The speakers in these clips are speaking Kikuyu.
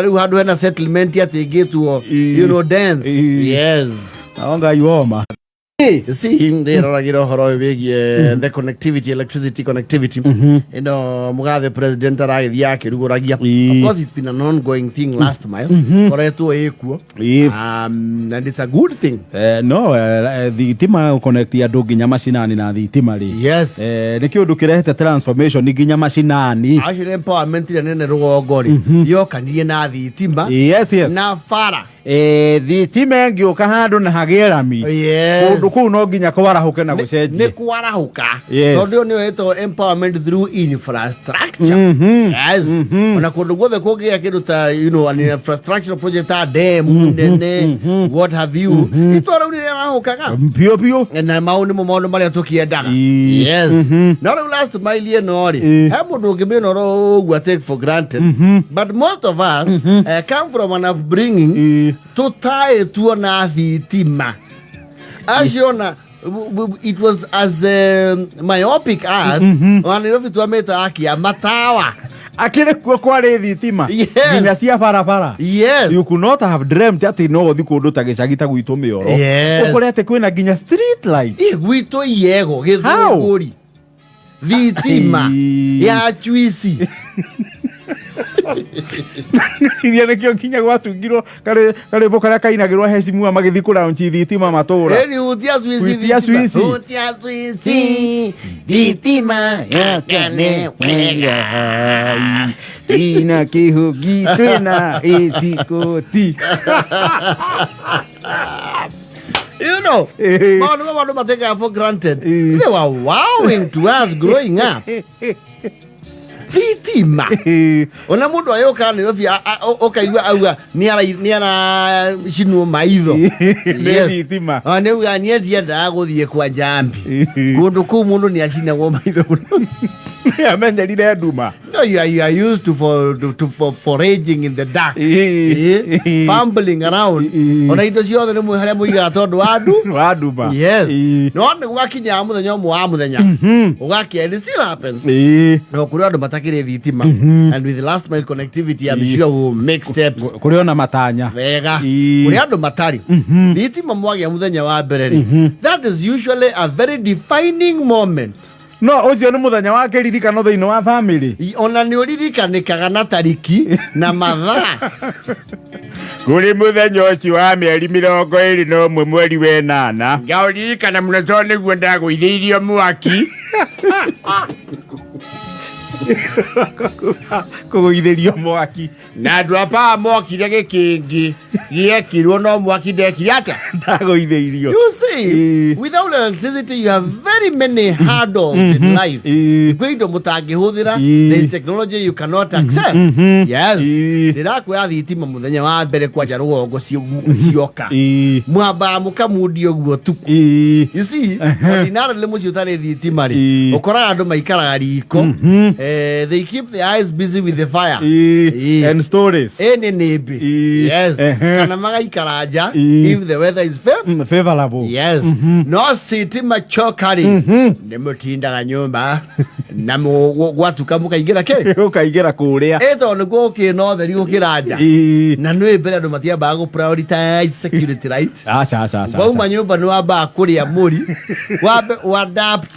Rĩu handũ hena settlement atĩ ĩngĩtuo dance. Yes. Nao Ngai woma. You see, ndĩroragĩra ũhoro ũyũ wĩgiĩ the connectivity, electricity connectivity ĩno mũgathe president aragĩthiĩ akĩrugũragia. Of course it's been an ongoing thing, last mile koretwo ĩkuo. And it's a good thing. No thitima, gũconnect andũ nginya macinani na thitima rĩ, nĩ kĩũndũ kĩrehete transformation nginya macinani. Actually, empowerment ĩrĩa nene rũgongo rĩ, yokanirie na thitima yes. na bara. Thitima ĩngĩũka handũ na hagĩe rami, kũndũ kũu no nginya kwarahũke na nĩ gũcenjie. Kwarahũka. Yes. Tondũ ĩyo nĩyo ĩtagwo empowerment through infrastructure. Yes. Ona kũndũ guothe kũngĩgĩa kĩndũ ta an infrastructural project, ta dam nene, what have you, itũra rĩu nĩrĩarahũkaga. Biũ biũ. Na mau nĩmo maũndũ marĩa tũkĩendaga. Yes. No rĩu last mile ĩno rĩ, he mũndũ ũngĩmĩona oro ũguo take for granted, but most of us come from an upbringing tũtarĩ tuona thitima. Aciona it was as myopic as ona Nairobi twamĩta akia matawa. Akĩrĩ kuo kwarĩ thitima nginya cia barabara. You could not have dreamt atĩ no ũthi kũndũ ta gĩcagi ta gwitũ mĩoro, ũkore atĩ kwĩna nginya street light. Ĩ, gwitũ iyego gĩthũngũri thitima ya chuici. Iria nĩkĩo nginya gwatungirwo karĩmbo karĩa kainagĩrwo hecimua magĩthiĩ kũraunchi thitima matũra. Ĩni hutia swici. Hutia thitima. swici. Hutia swici thitima yakane wega. Ina kĩhũngi twĩna ĩcikoti. Maũndũ mamwe andũ matekaga for granted. They were wowing to us growing up, thitima. Ona mũndũ agĩũka Nairobi ũkaigua auga nĩ aracinwo maitho. Nĩ thitima. Ah, nĩ auga niĩ ndiendaga gũthiĩ kwa Njambi, kũndũ kũu mũndũ nĩ acinagwo maitho mũno. Amenyerire nduma. No, you are used to for, to, to for foraging in the dark. Fumbling around. Ona indo ciothe nĩ mwe harĩa mũigaga tondũ wa andu. Wa nduma. Yes. No nĩ gwakinyaga mũthenya ũmwe wa mũthenya. Ũgakĩa, and it still happens. No kũrĩ andũ matakĩrĩ thitima. And with the last mile connectivity, I'm sure we will make steps. Kũrĩ ona matanya. Wega. Kũrĩ andũ matarĩ. Thitima mwagĩa mũthenya wa mbere rĩ. That is usually a very defining moment. No ũcio nĩ mũthenya wa kĩririkano thĩinĩ wa family. Ona nĩ ũririkanĩkaga na tariki na mathaa. Kũrĩ mũthenya ũcio wa mĩeri 21 mweri wa 8 ngaũririkana mũno tondũ nĩguo ndagũithĩirio mwaki. Kũgũithĩrio mwaki. Na andũ a paa mokire gĩkĩngĩ gĩekirwo no mwaki ndekire atĩa? Ndagũithĩirio. You see, without electricity you have very many hurdles in life. Kwĩ indo mũtangĩhũthĩra. There is technology you cannot access. Yes. Ndĩrakwĩra thitima mũthenya wa mbere kwanja rũgongo cioka, mwambaga mũkamundia ũguo tuku. You see, ordinarily mũciĩ ũtarĩ thitima rĩ, ũkoraga andũ maikaraga riko. They keep their eyes busy with the fire. And stories. Ĩnĩ nĩmbĩ. Yes. Kana magaikara nja if the weather is fair Favorable. Yes. No sitima choka rĩ, nĩ mũtindaga nyũmba na gwatuka mũkaingĩra kĩ? Ũkaingĩra kũrĩa. Ĩ, tondũ nĩkuo gũkĩrĩ na ũtheri gũkĩra nja. Na nĩ mbere andũ matiambaga gũ prioritize security, right? Aca, aca, aca. Wauma nyũmba nĩ wambaga kũrĩa mũri wambe adapt.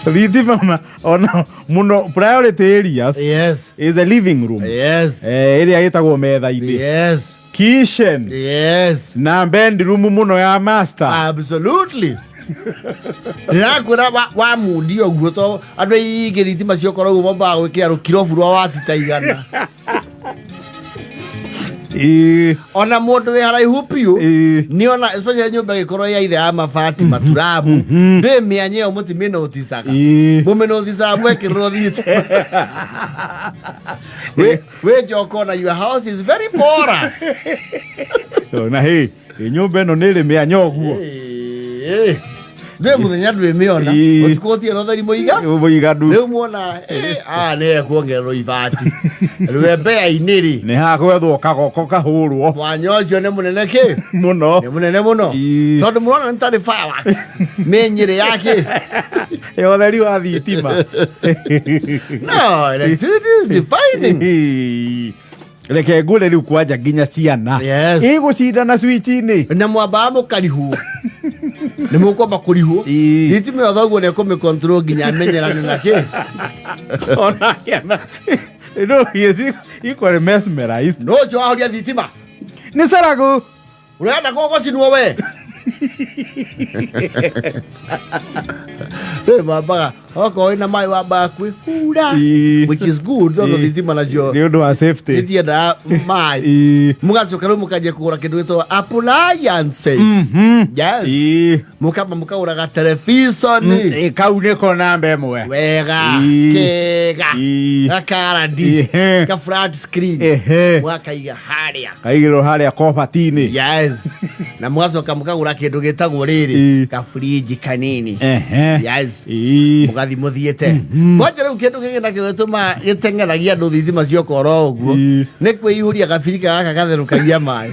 Thitima ona mũno priority areas is a living room, ĩrĩa ĩtagwo metha-inĩ, kitchen na bedroom mũno ya master. Absolutely. Ndĩrakwĩra wa mundi ũguo to andũ aingĩ thitima ciokorwo ũguo mambaga gwĩkĩra rũkirobu rwa wati ta 100. Ona mũndũ wĩ haraihu biũ nĩona, especially nyũmba ĩgĩkorwo ya ithe ya mabati maturabu, ndĩ mĩanya ĩyo mũtimĩnoticaga. Mũmĩnoticaga mwekĩrĩrwo thitima. Wĩ njoka ona your house is very porous. Na hĩ ĩ nyũmba ĩno nĩ ĩrĩ mĩanya ũguo. Ndĩ mũthenya ndwĩmĩona. Ũtukũ ũtirĩ na ũtheri mũiga mũiganu. Rĩu muona aya nĩ ekuongererwo ibati rwembea-inĩ rĩ. Nĩ hagwethwo kagoko kahũrwo. Mwanya ũcio nĩ mũnene kĩ? Mũno. Nĩ mũnene mũno. Tondũ mũrona nĩ tarĩ fireworks mĩnyĩrĩ yake. Ya ũtheri wa thitima. No, electricity is defining. Reke ngũre rĩu kwanja nginya ciana Yes. igũcindana switch-inĩ. Na mwambaga mũkarihwo, nĩ mũkwamba kũrihwo. Ĩĩ. Thitima ĩyo thoguo nĩ ekũmĩcontrol nginya amenyerane na kĩ. Ona ciana, no, he is equally mesmerized. No ũcio wahoria thitima. Nĩ caragu. Ũrenda kũgũcinwo we. Rĩu wambaga okorwo wĩna maĩ wambaga kwĩhura, which is good, tondũ thitima nacio Nĩ ũndũ wa safety. citiendaga maĩ. Mũgacoka rĩu mũkanjia kũgũra kĩndũ gĩtagwo appliances. Yes. Mũkamba mũkagũra gatelebiconi. Kau nĩko namba ĩmwe. Wega. Kega. Gakarandi. Ka flat screen. Mũgakaiga harĩa. Kaigĩrwo harĩa kobati-inĩ. Yes, na mũgacoka mũkagũra kĩndũ gĩtagwo rĩrĩ, gaburinji kanini. Yes. Mũgathi mũthiĩte kwanja. Rĩu kĩndũ gĩkĩ nakĩo gĩtũmaga gĩteng'eragia andũ thitima cioka oro ũguo nĩ kwĩihũria gabirika gaka gatherũkagia maĩ.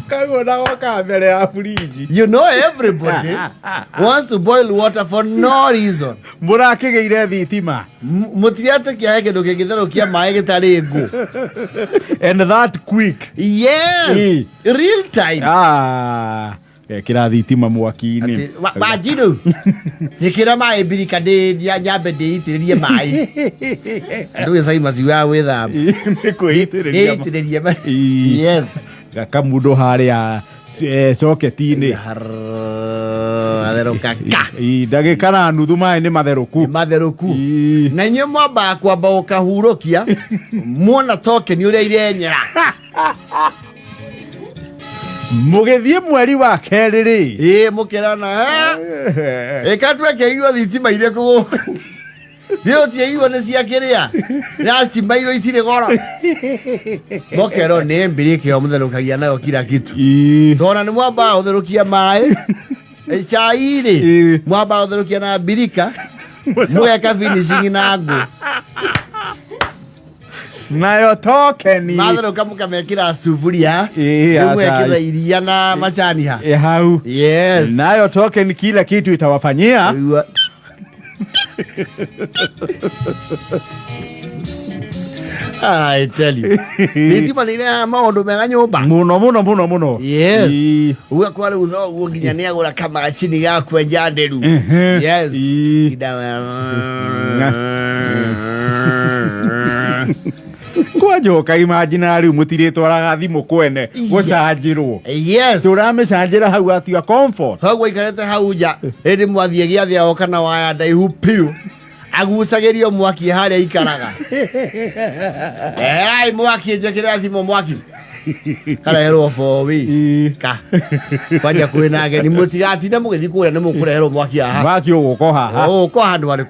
Kau ona goka mbere ya burinji. You know, everybody wants to boil water for no reason. Mũrakĩgĩire thitima. Mũtiretĩkia he kĩndũ kĩngĩtherũkia maĩ gĩtarĩ ngũ. And that quick. Yes. Real time. Ah, ekĩra thitima mwaki-inĩ. Atĩ, Wanjiru, njĩkĩra maĩ mbirika ndĩ nyambe ndĩitĩrĩrie maĩ. Andũ gĩcai matiugaga gwĩthamba. Nĩ kwĩitĩrĩria. Ndĩitĩrĩrie maĩ. Yes. Gakamundu harĩa coketi-inĩ. Atherũka ka. Ndagĩka na nuthu maĩ nĩ matherũku. Matherũku. Na inyuĩ mwambaga kwamba gũkahurũkia muona tokeni ũrĩa irenyera. Mũgĩthiĩ mweri wa kerĩ rĩ. Ĩĩ, mũkĩrana ĩka twekĩrirwo thitima irĩkũ gũkũ? Thiĩ ũtiĩirwo nĩ cia kĩrĩa racimairwo itirĩ goro. Mũkerwo nĩ mbiriki ĩyo mũtherũkagia nayo kila kitu. Tona nĩ mwambaga gũtherũkia maĩ. Cai rĩ, mwambaga gũtherũkia na mbirika, mũgeka finishing na ngũ. Nayo tokeni matherũka mũkamekĩra suburia. Ya rĩu mũgekĩra cai. Iria na macani ha. Hau. Yes. Nayo token kila kitu itawafanyia. I tell you. Thitima nĩ irehaga maũndũ mega nyũmba. Mũno mũno mũno mũno. Yes. Ũgakora rĩu thoguo nginya nĩ agũra kamacini ga kwenja nderu. Yes. Kwanjoka imagine rĩu mũtirĩtwaraga thimũ kwene gũcanjĩrwo. Tũramĩcanjĩra hau at your comfort. Thoguo aikarĩte hau nja hĩndĩ mwathiĩ gĩathĩ agoka na waya ndaihu piũ agucagĩrio mwaki harĩa aikaraga. Erai mwaki, njĩkĩrĩra thimũ mwaki kareherwo bowi ka kwanja kwĩna ageni, mũtigatinde mũgĩthiĩ kũrĩa, nĩ mũkũreherwo mwaki haha. Mwaki ũgũka haha. Ũgũka handũ harĩkũ?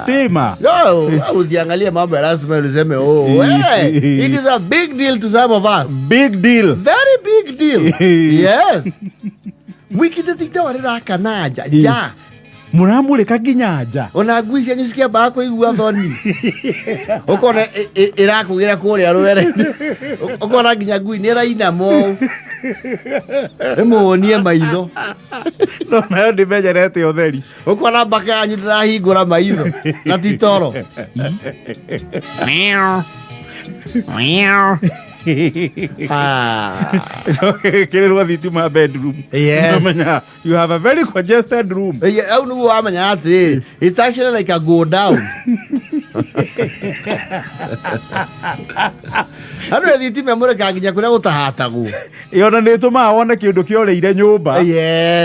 Stima. No, usiangalie mambo ya last mile useme, oh, hey, it is a big deal to some of us. Big deal. Very big deal. Yes. Mwikite itawa rĩrakana nja nja. Mũramũrĩka nginya nja. Ona ngui cianyu cikĩambaga kũigua thoni, ũkona ĩrakũgĩra kũrĩa rwere, ũkona nginya ngui nĩ ĩrainama ũũ ĩmũhũnie maitho. No nayo ndĩmenyerete ũtheri. Ũkona mbaka yanyu ndĩrahingũra maitho na ti toro. Ah. Kĩrĩrwo thitima bedroom. Ũkamenya you have a very congested room. Hau nĩguo wamenya atĩrĩrĩ, it's actually like a go down. Andũ ĩ thitima ĩmũrĩkaga nginya kũrĩa gũtahatagwo. Ĩ, ona nĩ ĩtũmaga wone kĩndũ kĩorĩire nyũmba.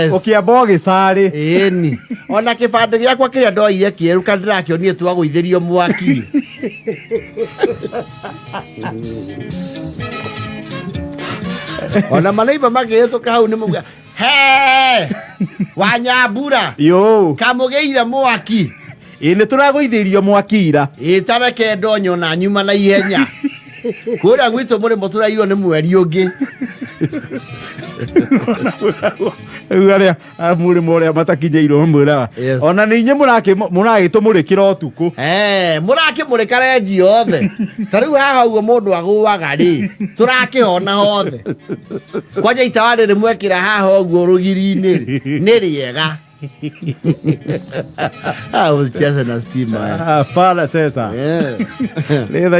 Ũkĩamba ũgĩcarĩ. Ĩni ona kĩbandĩ gĩakwa kĩrĩa ndoire kĩerũ ka ndĩrakĩonire twagũithĩrio mwaki. Ona manaiba makĩhĩtũka hau nĩ mũga he wanyambura. Yo. Kamũgĩire mwaki. Ĩ, nĩ tũragũithĩirio mwaki ira. Ĩ, tareke ndonyo na nyuma na ihenya kũrĩa gwitũ mũrĩmo tũrairwo nĩ mweri ũngĩ. Rĩu arĩa mũrĩmo ũrĩa matakinyĩirwo mamwĩraga Yes. ona nĩ inyuĩ mũragĩtũmũrĩkĩra ũtukũ. Eh, mũrakĩmũrĩka renji yothe. Ta rĩu haha ũguo mũndũ agũaga rĩ, tũrakĩhona hothe. Kwanja itawa rĩrĩ mwekĩra haha ũguo rũgiri-inĩ rĩ, nĩ rĩega. Ah, usicheze na stima. Hapana sasa. Yeah. Nĩ thaa.